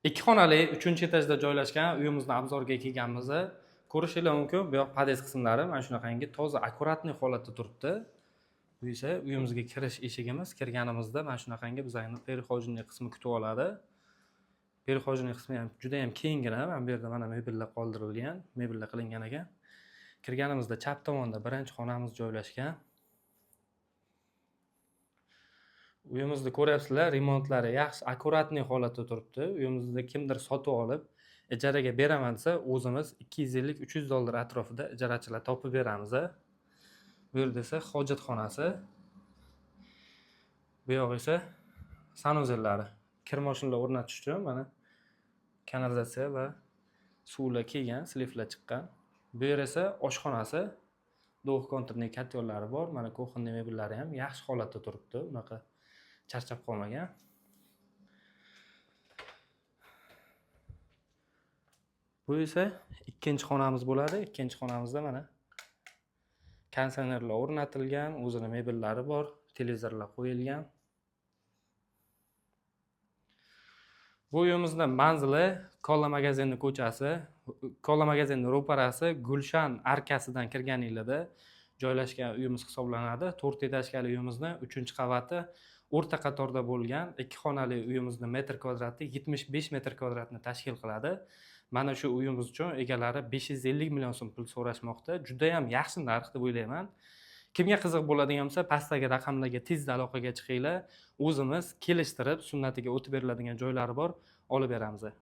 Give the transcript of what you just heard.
Ikki xonali uchinchi etajda joylashgan uyimizni обзор ga kelganmiz. Ko'rishinglar mumkin, bu yoq podъезд qismlari mana shunaqangi toza, аккуратный holatda turibdi. Bu esa uyimizga kirish eshigimiz. Kirganimizda mana shunaqangi bizani прихожий qismi kutib oladi. Прихожий qismi ham juda ham kenggina. Mana bu yerda mana mebellar qoldirilgan, mebellar qilingan ekan. Kirganimizda chap tomonda birinchi xonamiz joylashgan. Uyimizni ko'ryapsizlar, remontlari yaxshi, аккуратный holatda turibdi. Uyimizni kimdir sotib olib, ijaraga beraman desa, o'zimiz 250-300 dollar atrofida ijarachilar topib beramiz. Bu yerda esa hojatxonasi. Bu yoq esa санузел lari. Kir moshinalar o'rnatish uchun mana kanalizatsiya va suvlar kelgan, слив lar chiqqan. Bu yer esa oshxonasi. Двухконтурный котёл lari bor. Mana кухонный mebellari ham yaxshi holatda turibdi. Unaqa charchab qolmagan. Bu esa ikkinchi xonamiz bo'ladi. Ikkinchi xonamizda mana konditsionerlar o'rnatilgan, o'zini mebellari bor, televizorlar qo'yilgan. Bu uyimizni manzili Kolla magazinni ko'chasi, Kolla magazinni ro'parasi, Gulshan arkasidan kirganingizda joylashgan uyimiz hisoblanadi. 4 etajkali uyimizni 3-qavati o'rta qatorda bo'lgan ikki xonali uyimizni metr kvadrati 75 metr kvadratni tashkil qiladi. Mana shu uyimiz uchun egalari 550 million so'm pul so'rashmoqda. Juda ham yaxshi narx deb o'ylayman. Kimga qiziq bo'ladigan bo'lsa, pastdagi raqamlarga tezda aloqaga chiqinglar. O'zimiz kelishtirib, sunnatiga o'tib beriladigan joylari bor, olib beramiz.